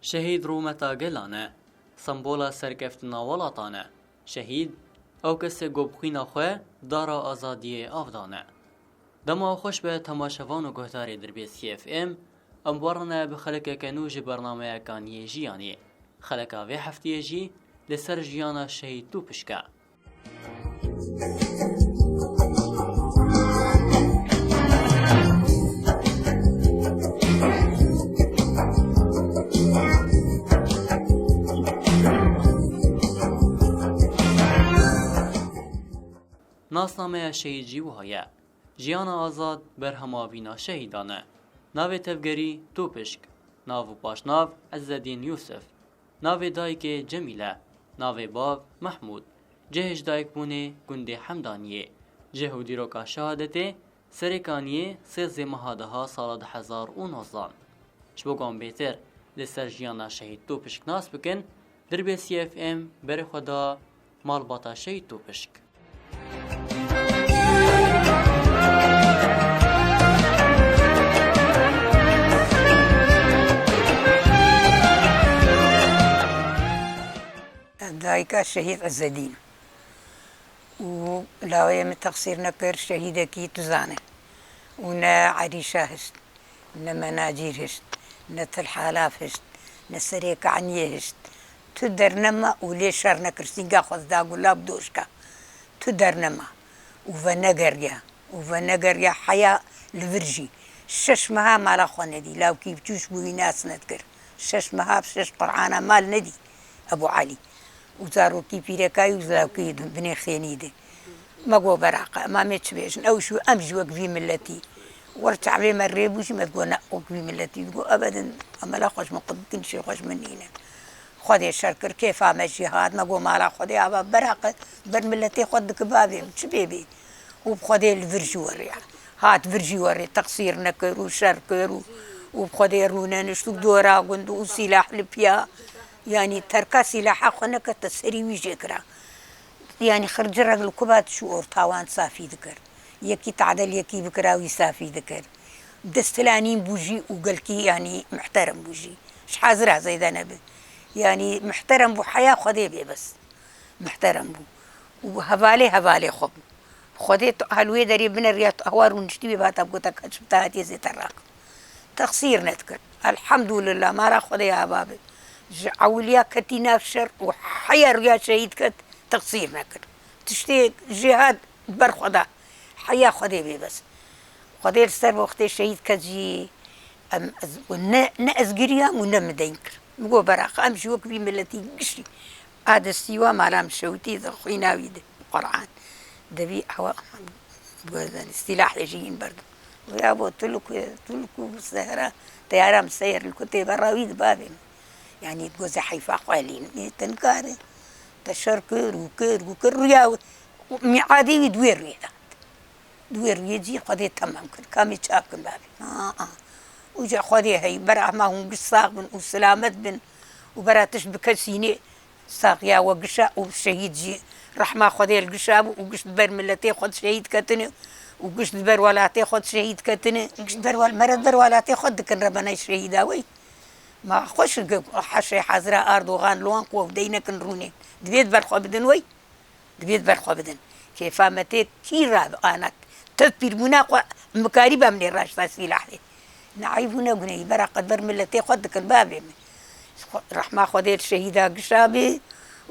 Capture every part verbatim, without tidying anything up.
Şehîd rûmeta gelan e, sembola serkeftina welatan e. Şehîd, ew kes e ku bi xwîna xwe dara azadiyê av dane. Dema xweş be temaşevan û guhdarê Dirbêsiyê F M, em werine bi xelekeke nû ji bernameyeka nû yê jiyanê. Xeleka vê hefteyê jî li ser jiyana Şehîd Tûpişk e. Nasnameya şehîd jî wiha ye. Jiyana azad berhema vîna şehîdan e. Navê tevgerî Tûpişk. Nav û paşnav Ezzedîn Yûsif. Navê dayikê Cemîle. Navê bav Mehmûd. Cihê ji dayikbûnê gundê Hemdaniyê. Cih û dîroka şehadetê Serê Kaniyê sêzdeh meha deha sala du hezar û nozdan. Ji bo ku em bêtir li ser jiyana Şehîd Tûpişk nas bikin, Dirbêsiyê F M berê xwe da malbata Şehîd Tûpişk. Dayika Şehîd Ezzedîn. Û lawê min texsîr nekir, şehîdekî tu zane. Û ne Erîşa hişt, ne Menacîr hişt, ne Til Halaf hişt, ne Serê Kaniyê hişt. Tu dernema û lê şer nekir, sînga xwe dida gula bi doşka. Tu dernema. Û venegeriya. Û venegeriya heya li vir jî. Şeş meha mala xwe nedî. Lawkî biçûş bû, wî nas nedikir. Şeş meha bi şeş Qur'ana mal nedî Ebû Elî. Û zarokî pîrekayî û zarokî binê xênî de. Me got, beraqe, em ê çi bêjin? Ew jî, em jî wek vî miletî. Wer çavê me rê bû jî me digot, ne, wek vî miletî. Digot, ebedin, emela xwe ji min qut bikin, şê xwe ji min nîne. Xwedê şer kir, kêfa me jî hat, me got, mala Xwedê ava, beraqe, ber miletê xwe dike bavê min, çi bê bê. Û bi Xwedê li vir jî werê. Hat vir jî werê, texsîr nekir û şer kir û, û bi Xwedê rûnenişt û dora gund û sîlah li piya. Yanî terka sîlaha xwe nekete serî wî jê kira. Yanî xircirek li kuba diçû orta wan safî dikir. Yekî tadel yekî bikira wî safî dikir. Destilanîn bû jî û gelkî yanî muhterem bû jî. Ji hazira zêde nebi. Yanî muhterem bû, heya Xwedê bê bes. Muhterem bû. Û hevalê hevalê xwe bû. Xwedê tu hal wê derê bineriya tu ewa rûniştî wê bata bigota ka çi bi te hatiye zêde raxin. Texsîr nedikir. Elhamdulillah, mala Xwedê ava be. Ji ewiliya ketî nav şer û heya rûya şehîd ket, texsîr nekir. Tiştê jê hat ber xwe da. Heya Xwedê bê bes. Xwedê li ser wextê şehîd ket jî em, ez, ne, ne ez giriyam û ne min deyn kir. Min got, beraqe, em jî wek vî miletî giştî. A destî wa mala min şewitî di xwîna wî de. Quran. Devî ewa, sîlahê jî hîn berdim. Û ya bo, tu li ku, tu li ku sehra, teyara min seyr li ku tê berra wî di bavê min. Yanî, goze heyfa xwe lîn. Nê, te nikare. Te şer kir û kir û kir. Rûya, miadê wî di wê rûyê de. Di wê rûyê cî Xwedê temam kir. Kamê çav kin bavê. Aa. Û ca Xwedê hey, bera hema hûn giş sax bin û silamet bin û bera tişt bi kesî nê. Saxiya we gişa û şehîd jî rehma Xwedê li gişa bû û giş di ber miletê xwe di şehîd ketine û giş di ber welatê xwe di şehîd ketine. Giş di ber wel-, mere di ber welatê xwe dikin rebenay şehîda wey. Ma xweş ge-, heşê hazira Erdogan li wan ku ew dey nekin rûnê. Divê di ber xwe bidin wey. Divê di ber xwe bidin. Kêfa me tê kî ra ana tev pîrbûna xwe mikarî be min ê raşta sîlahê. Ne eyb û ne gunehî bera qed ber miletê xwe dikin bavê min. Rehma Xwedê li şehîda gişa bê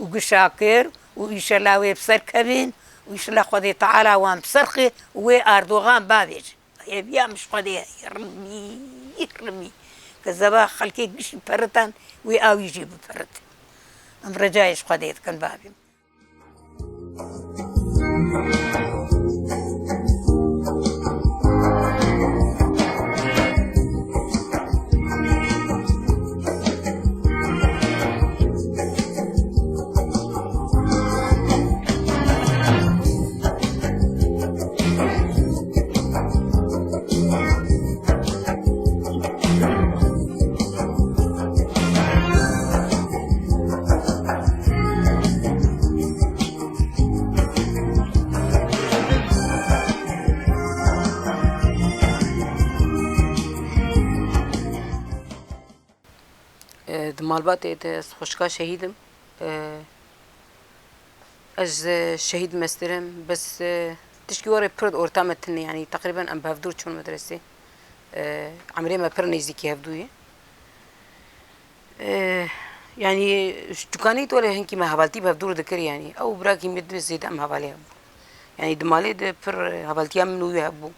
û gişa kir û îşela wê bi ser kevin û îşela Xwedê Teala wan bi ser xê û wê Erdogan bavêje. Hêviya min ji Xwedê heye, rimî, rimî. Ke zeva xelkê gişî peritan, wê awî jî biperit. Em recayê ji Xwedê dikin bavê min. E, di malbatê de ez xwişka şehîd im. E, ez, e, şehîd mestir im, bes, e, tişkî werê pir orta me tune, yanî teqrîben em bi hevdûr çûn medresê. E, emrê me pir nêzîkî hevdû ye. E, yanî ji çûkanî were hinkî me hevaltî bi hevdûr dikir, yanî ew birakî min dibê zêde em hevalê hebû. Yanî di malê de pir hevaltiya min û wî hebû.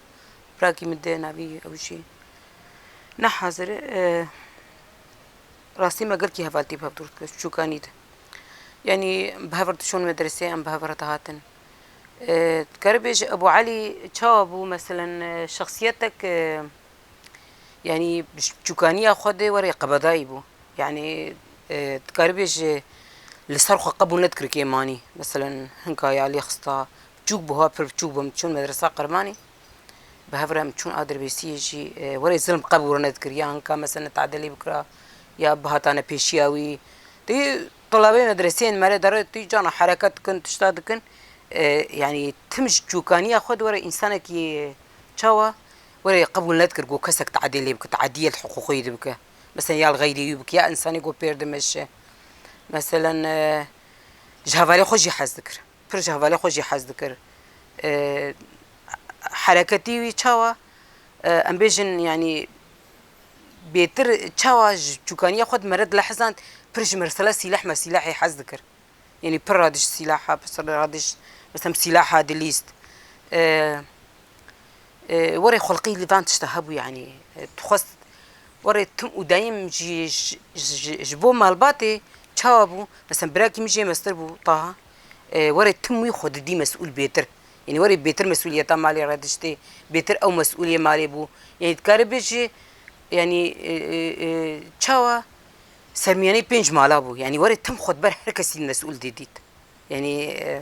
Birakî min de navî ew jî ne hazir e. Rastî me gelkî hevaltî bi hevdûr dikir, çûkanî de. Yanî bi hev re dişon medresê, em bi hev re dihatin. E, dikare bêje Ebû Elî çawa bû, meselen, e, şexsiyetek, e, yanî bi çûkaniya xwe de werê qebedayî bû. Yanî, e, dikare bêje li ser xwe qebûl nedikir kêmanî. Meselen, hinka ya lê xista, biçûk bû, ha pir biçûk bû, em diçûn medresa Qermanî. Bi hev re em çûn a derbêsiyê jî, e, werê zilm qebûl nedikir. Ya hinka mesela tadê lê bikira, ya bihatane pêşiya wî. Tê tulabê medreseyên me re dere tê cana hereket dikin, tişta dikin. E, yanî tim ji çûkaniya xwe de were însanekî çawa were qebûl nedikir ku kesek tadê lê bike, tadiyê li hiqûqê wî de bike. Mesela ya li xeyrê wî bike, ya însanê ku pêr dimeşe. Meselen, e, ji hevalê xwe jî hez dikir. Pir ji hevalê xwe jî hez dikir. E, hereketî wî çawa, e, em bêjin, yanî bêtir çawa ji çûkaniya xwe di me re dilehizand, pir ji mesela sîleh me sîlehê hez dikir. Yanî pir radiş sîlaha, pir radiş, mesela sîlaha dilîst. E, E, werê xulqî li van tişta hebû, yanî, e, dixwest werê tim û dayim jî ji, ji, ji bo malbatê çawa bû? Mesela birakî min jê mestir bû, Taha. E, werê tim wî xwe didî mesûl bêtir. Yanî werê bêtir mesûliyeta malê re diştê, bêtir ew mesûlê malê bû. Yanî dikare bêjî, yanî, e, e, e, çawa sermiyane pênc mala bû. Yanî werê tim xwe di ber her kesî mesûl didît. Yanî, e,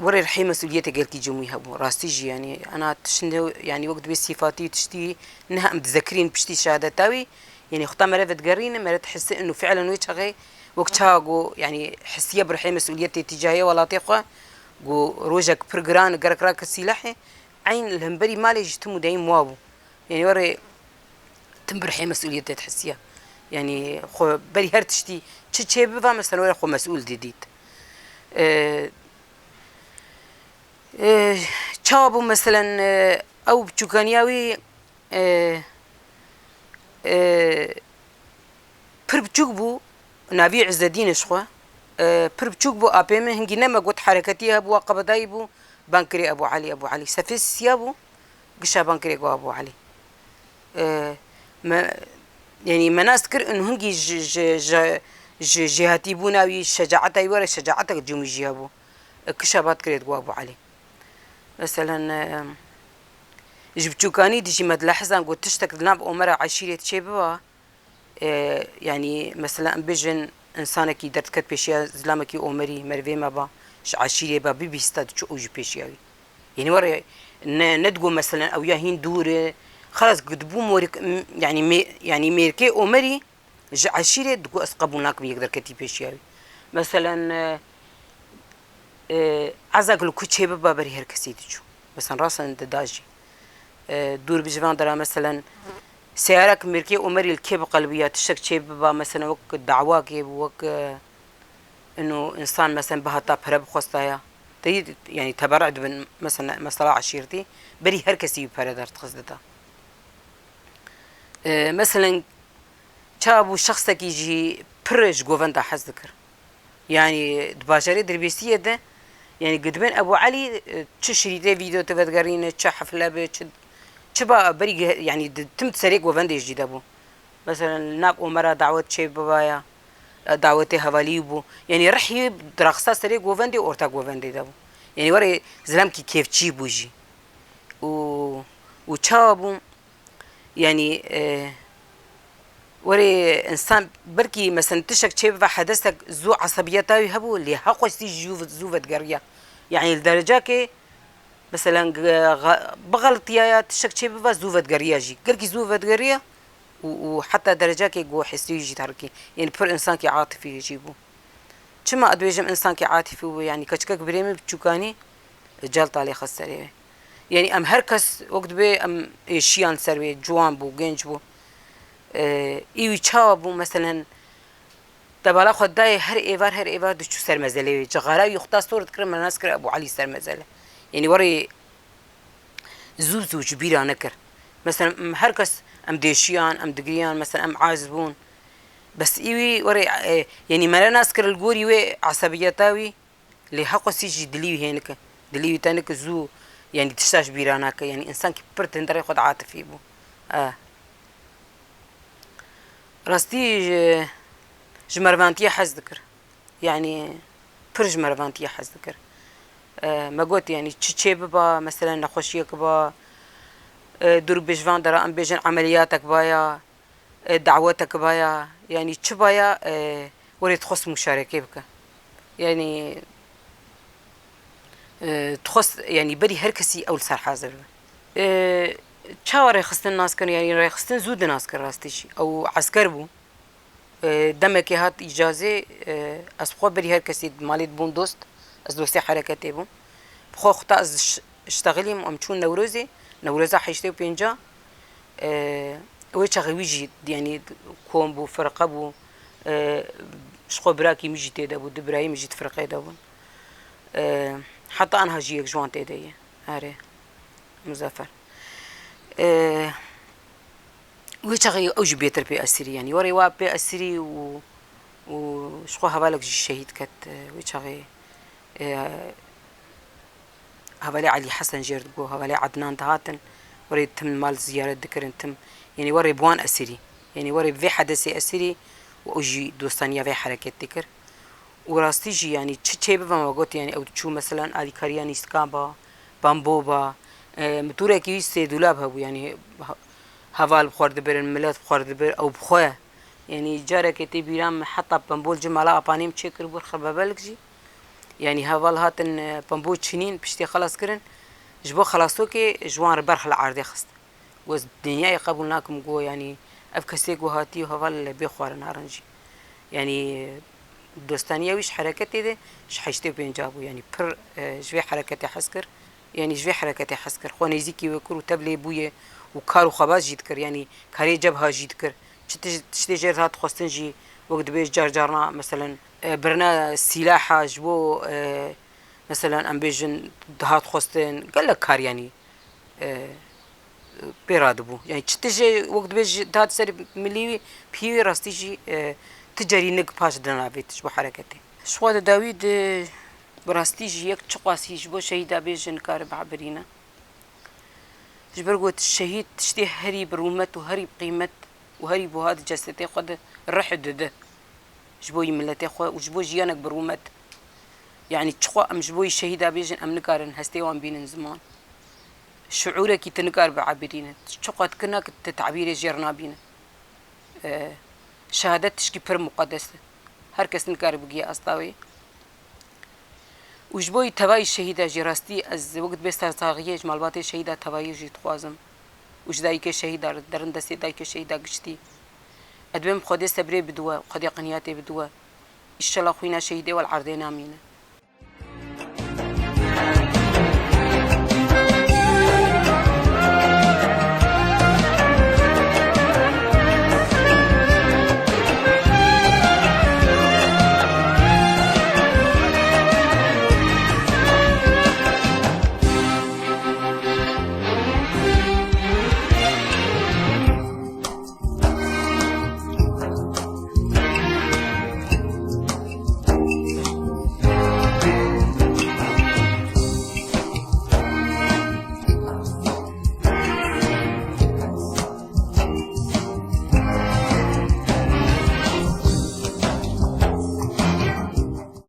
Werê rihê mesûliyetê gelkî cem wî hebû. Rastî jî, yanî, ena tiştê, yanî, wek dibê sîfatî tiştî ne em dizekirîn piştî şehadeta wî, yanî, xuta mere vedigerîne, mere dihise inu fiilen wê çaxê wek çawa got, yanî, hisiye bi rihê mesûliyetê tîcahê welatê xwe, got, rojek pir giran, gerek rake sîlehê, eyn li hemberî malê jî tim û deyîm wa bû. Yanî, werê tim bi rihê mesûliyetê dihisiya. Yanî, xwe berî her tiştî çi çê biva, mesela, werê xwe mesûl didît. E, e, çawa bû, meselen, e, ew biçûkaniya wî, e, e, pir biçûk bû, navî Îzzedîn e ji xwe. E, pir biçûk bû, apê min hingî ne me got hereketî hebû, wa qebedayî bû, bang kirê Ebû Elî, Ebû Elî. Sefê sisiya bû, gişa bang kirê got Ebû Elî. E, me, yanî me nas dikir, û hingî ji, ji, ji, ji jêhatîbûna wî, şecaeta wî were, şecaetek cem wî jî hebû. E, kişa bat kirê digot Ebû Elî. Meselen, e, ji biçûkanî dijî me dilehizan got tiştek di nav omera eşîrê çê biba, e, yanî, mesela, em bêjin, însanekî derdiket pêşiya zilamekî omerî, merivê me ba, ji eşîrê ba, bibîsta diçû ew jî pêşiya wî. Yanî, were ne, ne digot, meselen, ew ya hîn dûr e. Xelas, dibû morik, m-, yanî, mê-, yanî, mêrkê omerî ji eşîrê digot, ez qebûl nakim yek derketî pêşiya wî. Meselen, e, e, ezak li ku çê biba berî her kesî diçû. Mesela, rasen dida jî. E, dûr bi ji van dera, meselen, seyarek mêrkê omerî li kê biqelbiya, tiştek çê biba, mesela, wek dawakê bû, wek, e, ino însan, mesela, bihata pere bixwestaya. Teyî, yanî, teberre dibin, mesela, mesela eşîretî, berî her kesî wî pere derdixist dida. E, meselen, çawa bû şexsekî jî pir ji govenda hez dikir. Yanî di bajarê Dirbêsiyê de, yanî gidibên Ebû Elî, e, çi şirîtê vîdeo tu vedigerîne, çi hefle be, çi, çi ba berî ge-, yanî di, tim di serê govendê jî de bû. Mesela li nav omera dawet çê bibaya, e, dawetê hevalî bû. Yanî rihî direxsa serê govendê, orta govendê de bû. Yanî werê zilamkî kêfçî bû jî. Û, û çawa bû? Yanî, e, werê însan belkî, mesela, tiştek çê biva, hedesek zû esebiyeta wî hebû, lê heqwestî jî zû, zû vedigeriya. Yanî li derecakê, mesela, ge-, ge-, bixeltiyaya, tiştek çê biva, zû vedigeriya jî. Gelkî zû vedigeriya û, û heta derecakê ku hestî wî jî terikî. Yanî pir însankî atifî jî bû. Çima ez dibêjim însankî atifî bû? Yanî keçikek birê min biçûkanî, e, celta lê xist serê wê. Yanî em her kes wek dibê em êşiyan ser wê, ciwan bû, genc bû. Î wî çawa bû, meselen, te bala xwe dayê her êvar, her êvar diçû ser mezelê wê. Cixara wî xuda sor dikir, me nas kir Ebû Elî ser mezele. Yanî werê zû zû ji bîra nekir. Meselen, em her kes em dêşiyan, em digiriyan, meselen, em aciz bûn. Bes î wî werê, e, yanî me re nas kir li gorî wê esebiyeta wî. Lê heqosî jî dilî wî hênik e. Dilî wî tenik e zû, yanî tişta ji bîra nake. Yanî însankî pir di hundirê xwe de atifî bû. E. Rastî ji, ji mervantiyê hez dikir. Yanî pir ji mervantiyê hez dikir. E, me got, yanî çi çê biba, meselen nexweşiyek ba, e, dûr bê ji van dera em bêjin emeliyatek baya, e, dawetek baya, yanî çi baya, e, werê dixwest muşarekê bike. Yanî, e, dixwest, yanî berî her kesî ew li ser hazir be. E, çawa rêxistin nas kirin? Yanî rêxistin zû di nas kir rastî jî. Ew esker bû. E, demekê hat îcazê, e, ez xwe berî her kesî di malê dibûm dost. Ez dostê hereketê bûm. Bi xwe xweta ez ş-, ştexilîm, em çûn Newrozê. Newroza heştê û pênca, e, wê çaxê wî jî, yanî kom bû, firqe bû. E, ji xwe birakî min jî tê de bû, du birayê min jî di firqeyê de bûn. E, heta anha jî yek ji wan tê de ye. Erê. Muzaffer. E, wê çaxê ew jî bêtir pê esirî, yanî werê wa pê esirî û, û ji xwe hevalek jî şehîd ket, e, wê çaxê, e, hevalê Elî Hesen jêr digot, hevalê Ednan dihatin, werê tim mal ziyaret dikirin, tim, yanî werê bi wan esirî, yanî werê bi vê hedesê esirî û ew jî dostaniya vê hereketê kir. Û rastî jî, yanî çi çê bibe me got, yanî ew diçû, meselen, alîkariya nîskan ba, bambo ba, e, mitûrekî wî sêdûlab hebû, yanî he-, heval bi xwe re dibirin, milet bi xwe re dibir, ew bi xwe. Yanî carekê tê bîra min heta pembol ji mala apanê min çêkiribû, xebebelk jî. Yanî heval hatin, e, pembo çinîn, piştê xelas kirin, ji bo xelasokê ji wan re berx li erdê xist. Got, dinyayê qebûl nakim, got, yanî ev kesê ku hatî û heval bê xwarin narin jî. Yanî dostaniya wî ji hereketê de ji heştê û pênca bû. Yanî pir, e, ji vê hereketê hez kir. Yanî ji vê hereketê hez kir. Xwe nêzîkî wê kir û tevlê bûye û kar û xebat jî dikir. Yanî karê cebha jî dikir. Çi tij-, tiştê jê re dihat xwestin jî wek dibêj car carna, meselen, e, birina sîlaha ji bo, e, meselen, em bêjin dihat xwestin. Gelek kar, yanî e, pê radibû. Yani çi tije wek dibê ji, dihat ser milî wî, pî wî rastî jî, e, ti carî nik paş dina vê tij bo hereketê. Ji xwe di dawî de bi rastî jî yek çiqasî ji bo şehîda bêje nikare bihebirîne. Ji ber ku şehîd tiştê herî bi rûmet û herî bi qîmet û herî buha di cesetê xwe de rih dide. Ji bo yî miletê xwe û ji bo jiyanek bi rûmet. Yanî çiqo em ji bo yî şehîda bêjin, em nikarin hestê wan bînin ziman. Şiûrekî tu nikar biebirîne. Çiqo tu kinak tu tabîrê jêr nabîne. E, şehadet tişkî pir muqedes e. Her kes nikare bigiye asta wê. Û ji bo yî tevayî şehîda jî rastî ez wek dibê sersaxiyê ji malbatê şehîda tevayî jî dixwazim. Û ji dayikê şehîda re, derin destê dayikê şehîda giştî. Ez dibêm Xwedê sebrê bidiwe, Xwedê qiniyatê bidiwe. Îşşela xwîna şehîdê wel erdê namîne.